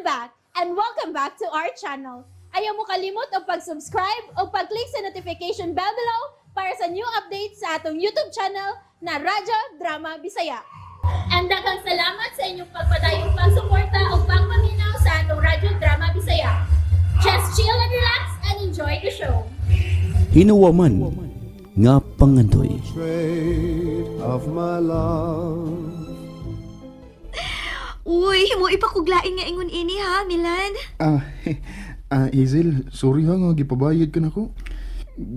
I'm back and welcome back to our channel. Ayaw mo kalimot og pag-subscribe o pag-click sa notification bell below para sa new updates sa atong YouTube channel na Radyo Drama Bisaya. And daghang salamat sa inyong pagpadayong pagsuporta o pagpaminaw sa atong Radyo Drama Bisaya. Just chill and relax and enjoy the show. Hinuwaman nga pangandoy. Portrait of my love. Uy, himo ipakuglain nga ingon ini ha, Milan. Ah, Hazel, sorry ha nga gipabayad ka nako.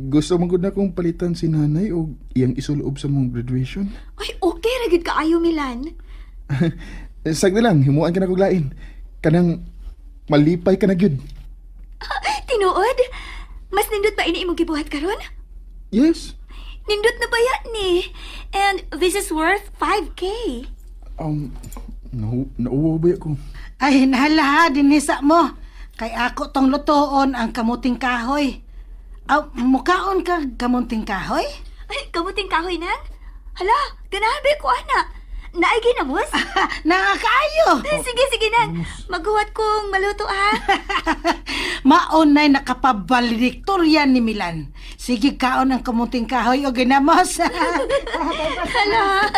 Gusto man gud na kong palitan si nanay og iyang isulob sa mong graduation. Ay, okay ra gyud kaayo, Milan. Eh, sagdi lang, himuan ka na kog lain. Kanang malipay ka na gyud. Tinuod? Mas nindot ba ini imong gibuhat karon? Yes. Nindot na baya ni. And this is worth 5K. No, nauwaw ba ko? Ay, nahala dinhisa mo. Kay ako tong lutoon ang kamuting kahoy. Aw, mukaon ka kamuting kahoy? Ay, kamuting kahoy nang? Hala, ganahan ba ko ana? Naay ginamos? Nakakaayo. Sige, sige nang. Maghuwat kong maluto ha. Maunay nakapabalediktoryan ni Milan. Sige kaon ang kamuting kahoy o ginamos. Hala.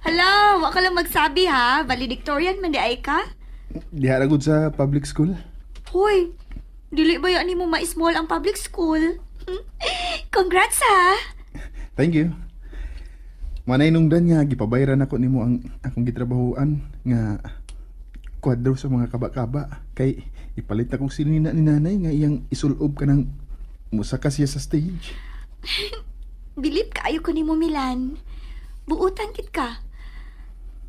Hala, wa ka lang magsabi ha. Valedictorian man di ay ka. Diha ra gud sa public school. Hoy, dili ba yan mo ma-small ang public school? Congrats ha! Thank you. Manay nungdan nga gipabayran ako nimo ang akong gitrabahoan nga kwadro sa mga kaba-kaba kay ipalit na kong sinina ni nanay nga iyang isulob kanang musaka siya sa stage. Bilib kaayo ko nimo, Milan. Buutan kit ka.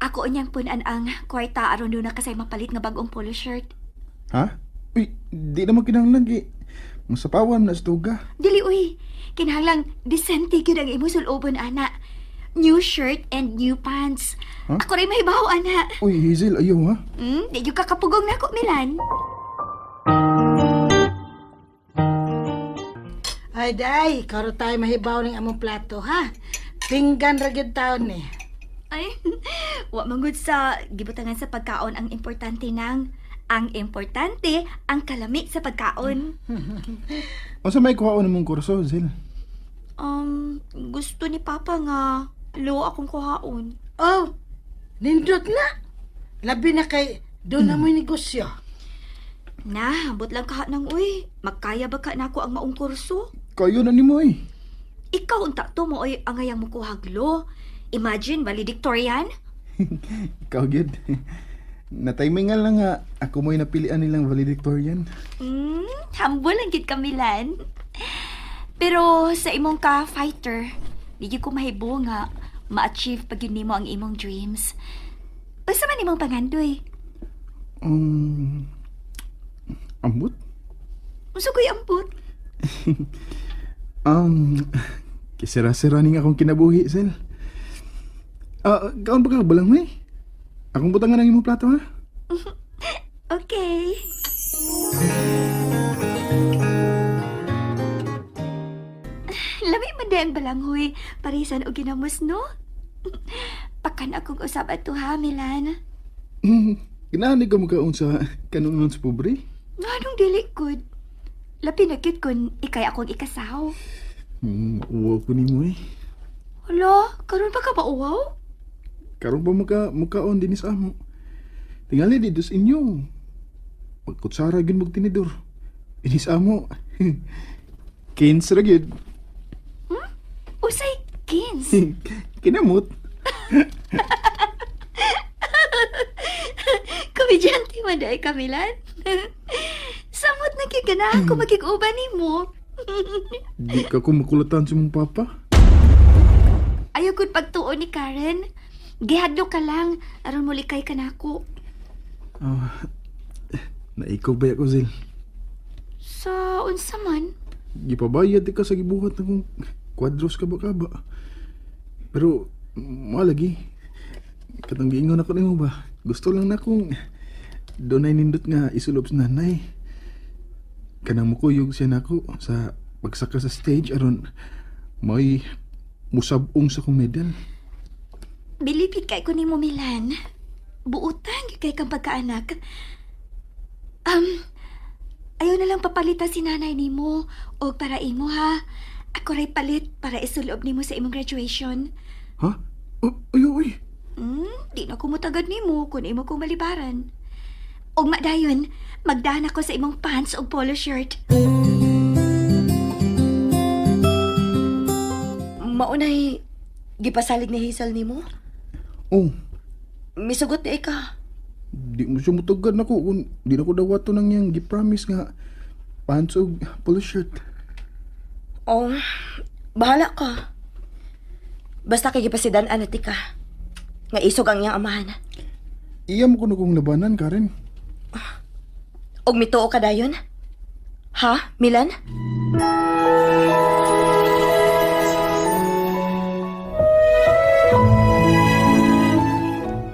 Ako unyang punan ang kwarta aron duna kasay mapalit nga bagong polo shirt. Ha? Uy, di naman kinahanglan kay musapawan na sa tuga. Dili uy, kinahanglang decente gyud ang imong sulobon ana. New shirt and new pants. Huh? Ako rin mahibaw ana. Uy, Hazel, ayaw ha. Di gyud ka kapugong nako, Milan. Ay, day, ikaw ra tayo mahibaw ng among plato, ha? Pinggan ra gyud taon ni. Ay, wa man gud sa gibutangan sa pagkaon ang importante nang. Ang importante, ang kalami sa pagkaon. Unsa may kuhaon namong kurso, Hazel? Gusto ni Papa nga law akong kuhaon. Oh, nindot na. Labi na kay doon na mo'y negosyo. Na, ambot lang kaha nang uy. Magkaya ba ka nako ang maong kurso? Kayo na nimo eh. Ikaw unta to mo oy angayang mukuhag law. Imagine, valedictorian? Ikaw gyud. Natimingan lang nga ako mo'y napilian nilang valedictorian. Humble lang gid ka, Milan. Pero sa imong ka fighter, di gyud ko mahibo nga ma-achieve pag yun nimo ang imong dreams. Unsa man imong pangandoy? Ambot? Unsa ko'y ambot? Kisira-sira ning akong kinabuhi, Sel. Ah, kaon pa ka balang may? Akong butangan ang imong plato ha. Okay. Lami man di ang balanghoy. Parisan og ginamos, no? Pakan akong usab ato ha, Milan. Ganahan ni ka mukaon sa kanunon sa pobre. Nganong dili gud? Labi na gyud kun ikay akong ikasaw. Mauwaw ko nimo eh. Hala, karon pa ka mauwaw? Karon pa mukaon dinhi sa amo. Tingali dito sa inyo. Pagkutsara gyud mog tinidor. Dinhi sa amo. 15 ra gyud. Usay 15. Kinamot. Komedyante man dahil ka, Milan. Samot na gyud ganahan ko makig-uban nimo. Di ka ko makulatan sa mong papa. Ayaw gud pagtuo ni Karen. Gihadlok ka lang aron mulikay ka nako. Ah, naikaw ba ako, Zel? Sa unsa man? Gipabayad di ka sa gibuhat akong kwadros ka ba ka ba? Pero, malagi. Katong giingon ako nimo ba? Gusto lang na kong dunay nindot nga isulob sa nanay. Kanang mukuyog siya nako sa pagsaka sa stage aron may musabong sa kong medal. Bilipit kay ko nimo, Milan. Buutan gyud kay kang pagkaanak. Ayaw na lang papalita si nanay nimo og para imo ha. Ako ray palit para isulob nimo sa imong graduation. Ha? Ay, uy. Di na ko mutagad nimo kung imo kong malibaran. Og madayon, magdaan ako sa imong pants og polo shirt. Maunay, gipasalig ni Hazel nimo? Oh, Misugot di ka. di mo siya mutagad nako kung di na ko dawato nang iyang gi-promise nga pants og polo shirt. Oh, bahala ka. Basta kay gipasidan-an na ti ka. Nga isog ang iyang amahan. Iya mo kuno kong labanan, Karen. Og mituo ka dayon? Ha, Milan?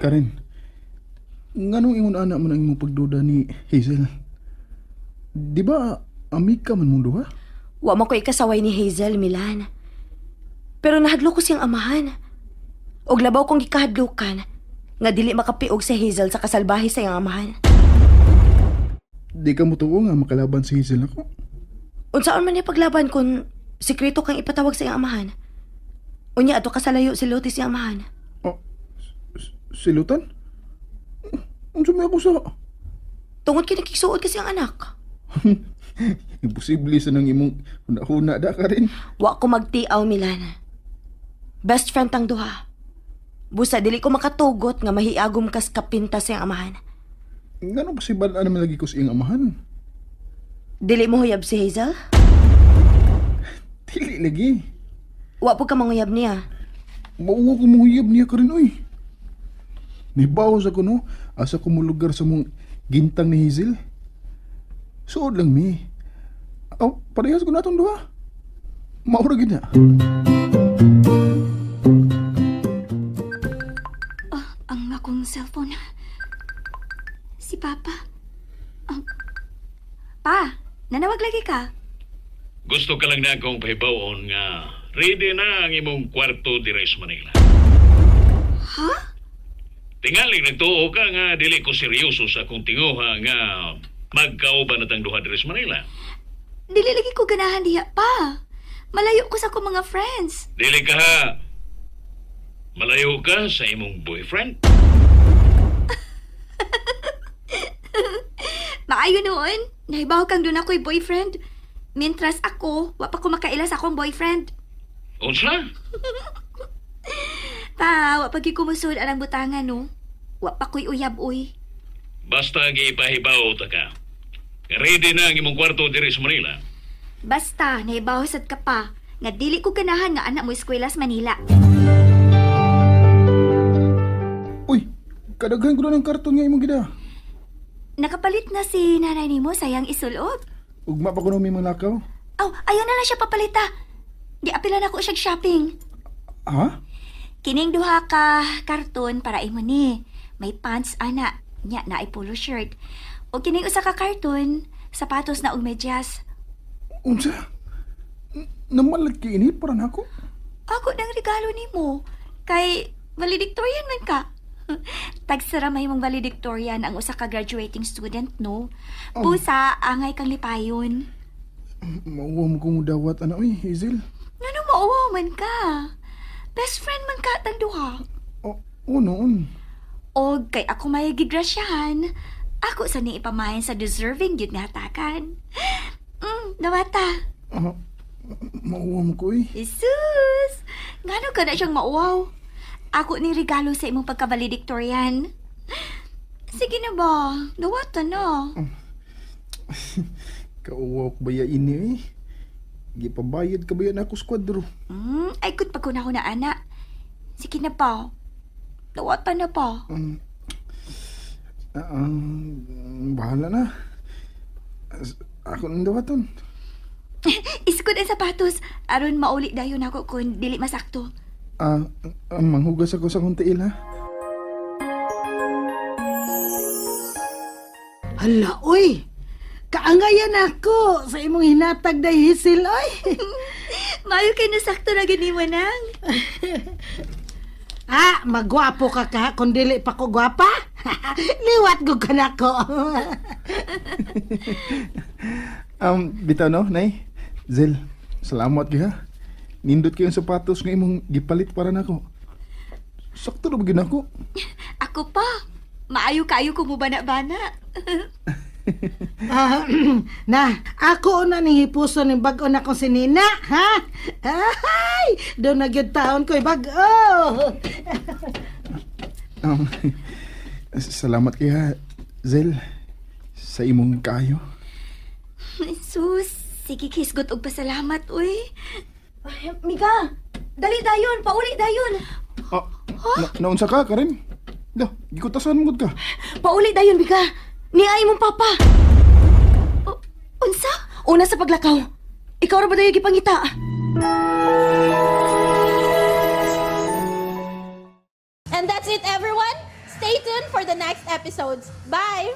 Karen, nganong ingon ana man ang imong pagduda ni Hazel? Di ba amika man mong duha? Wa mo ko ikasaway ni Hazel, Milan. Pero nahadlok ko siyang amahan. Og labaw kong gikahadlokan nga dili makapiog si Hazel sa kasalbahe sa iyang amahan. Di ka mo tuo nga makalaban si Hazel ako. Unsaon man niya paglaban kung sikreto kang ipatawag sa iyang amahan? Unya ato ka sa layo si Lotis iyang amahan. Oh, silutan? Unsa may ako sa... Tungod kay nakikisuod kasi ang anak. Imposible sa nang imong huna-huna da, Karen. Wa ko magtiaw, Milan. Best friend tang duha. Busa dili ko makatugot nga mahiagom kas kapinta sa iyang amahan. Ngano pa si Bal naman lagi ko sa iyang amahan? Dili mo huyab si Hazel? Dili lagi. Wa po ka manguyab niya. Mauwa ko mohuyab niya ka rin, oy. Nibawas ako, no? Asa ko mulugar sa mong gintang ni Hazel. Suod lang, mi. Aw, parehas ko na itong duha. Maura gid na. Oh, ang akong cellphone. Si Papa. Ah, pa, nanawag lagi ka. Gusto ka lang na akong pahibawon nga ready na ang imong kwarto dire sa Manila. Ha? Tingaling nagtuo ka nga dili ko seryoso sa akong tinguha nga magkauban na tang duha dire sa Manila. Dili lagi ko ganahan diha pa. Malayo ko sa akong mga friends. Dili ka ha. Malayo ka sa imong boyfriend. Maayo noon. Nahibaw kang doon ako'y boyfriend. Mintras ako, wa pa ko makaila sa akong boyfriend. Unsa? Pa, wa pa gyud kumusod anang butangan no. Wa pa ko'y uyab-uy. Basta gipahibaw ta ka. Ready na ang imong kwarto dire sa Manila. Basta, nahibaw sad ka pa. Nga dili ko ganahan nga anak mo eskwela sa Manila. Uy, kadaghan ko na ng karton nga imong gida. Nakapalit na si nanay nimo sayang isulob. Ugma pa ko na may mga lakaw. Aw, ayaw na lang siya papalita. Di apila na ko siya shopping. Ha? Kining duha ka karton para imo ni. May pants ana, nya na ay polo shirt. O kining usa ka karton, sapatos na og medyas. Unsa? Namalag kay ini para nako. Ako nang regalo nimo kay valedictorian man ka. Tagsara may mong valedictorian ang usa ka graduating student no. Busa angay kang lipayon. Mauwa mo kong dawat ana oy, Hazel. Ngano mauwaw man ka? Best friend man ka tang duha. Oh, oh noon. Og kay ako may gigrasyahan, ako sa ni ipamahin sa deserving gyud nga hatakan. Nawata. Ah, mauwa mo ko eh. Jesus! Ngano ka na siyang mauwaw? Ako ni regalo sa imong pagka-valedictorian. Sige na ba? Nawata na. Kauwaw ko ba ya ini eh? Gipabayad ka ba yan ako squadro? Ay kut pag ko na ana. Sige na pa. Nawata na pa. Ah, ah, bahala na. Ako nang dawaton. Iskod ang sapatos aron mauli dayon ako kun dili masakto. Ah, ah, manghugas ako sa akong tiil ha. Hala, uy! Kaangayan ako sa imong hinatag day Hazel, oy! Maayo kay nasakto na gani mo nang. Ah, magwapo ka ka kung dili pa ko gwapa. Liwat gud ka nako. Bitaw no, Nay? Zel, salamat gyud ha. Nindot kayo ang sapatos nga imong gipalit para nako. Sakto ra ba gyud nako? Ako pa. Maayo kayo ko mo bana-bana. Ah, na, ako na ning hipuso ning bag-o na kong sinina, ha? Ay, doon na gyud taon ko'y bag-o. Salamat kay ha, Zel, sa imong kaayo. Sus, sige kisgot og pasalamat uy. Ay, Mika, dali dayon, pauli dayon. Ah, naunsa ka, Karen? Da, gikutasan mo gud ka. Pauli dayon, Mika. Niya imong papa. Unsa? Una sa paglakaw. Ikaw ra ba dayon gipangita? And that's it, everyone. Stay tuned for the next episodes. Bye!